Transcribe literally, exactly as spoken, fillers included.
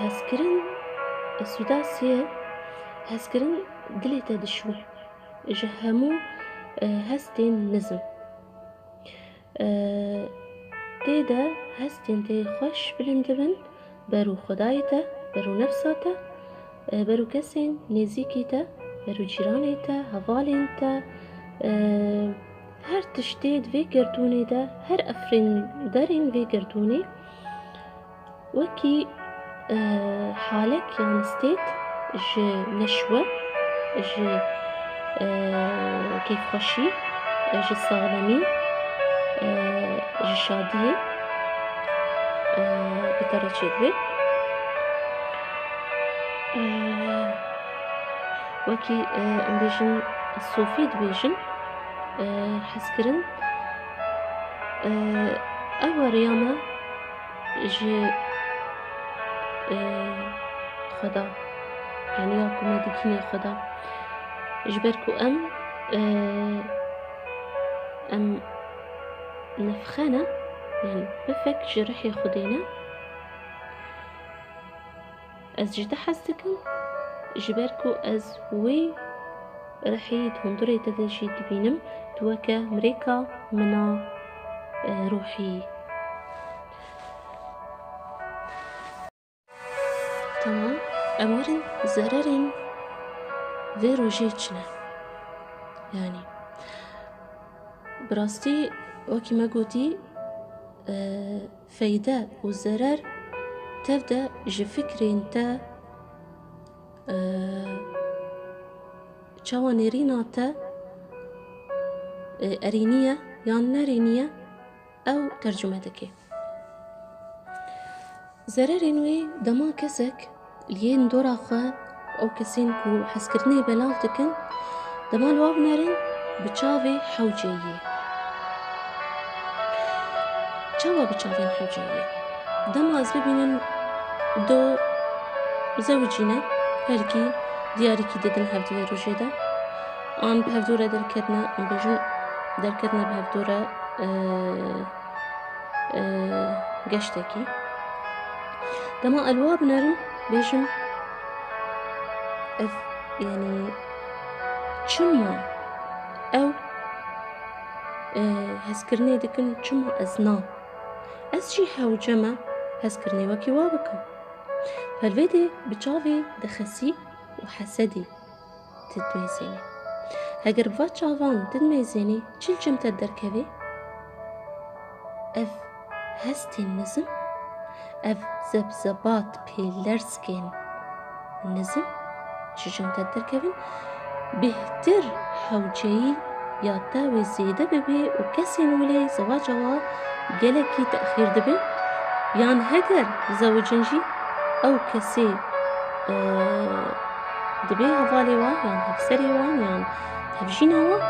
Hezkirin, e, sûda sê, hezkirin dilê te dişû ji hemû, e, hestên nizm. E, tê de hestên te yê xweş bilind dibin, ber û Xwedayê te, ber û nefsa te, e, ber û kesên nêzîkî te, ber û cîranê te, hevalên te, e, her tiştê di vê gerdûnê de, her efrînderên vê gerdûnê, wekî, e, halek yan stêt ji neşwe, ji, e, kêfxweşî, ji saxlemî, e, ji şadiyê, e, bi te re çêdibe. E, wekî, e, em bêjin, sofî dibêjin, e, hezkirin, e, ew e riya me ji, e, Xweda, yanî ya ku me digihînê Xweda. Ji ber ku em, e, em nefxe ne, yanî bifek ji rihê Xwedê ne. Ez ji te hez dikim, ji ber ku ez wê rihî di hundirê te de jî dibînim, tu weke mirêka min a, e, ruhî. Tamam, em werin zererên vê rojê çi ne? Yanî, bi rastî, wekî me gotî, e, feyde û zerer tev de ji fikrên te, e, çawa nêrîna te, e, erênî ye yan nerênî ye, ew tercume dike. Zererên wê dema kesek li yên dora xwe, ew kesên ku hezkirinê belav dikin, dema li wa binerin bi çavê hewceyiyê. Çawa bi çavên hewceyiyê? Dema ez bibînim du zewicî ne, herkî diyarîkî didin hev di vê rojê de, an bi hevdû re derketine, em bêjin derketine bi hevdû re, e, e, geştekî. Dema ez li wa binerim, bêjim, ev, yanî, çima ew, e, hezkirinê dikin, çima ez na? Ez jî hewce me hezkirinê wekî wa bikim. Pelvê dê bi çavê dixesî û hesedî. Ti dimêzênî. Heger bi va çavan ti dimêzênî, çi li cem te derkevê? Ev hestên nizm, ev zebzebat pêlerzkên nizm ji cem te derkevin, bêhtir hewceyî ya te wê zêde bibe û kesên wilê zewaca wa gelekî texîr dibe, yan heger dizewicin jî ew kesê, e, dibê hevalê wan, yan hevserê wan, yan hevjîna wan.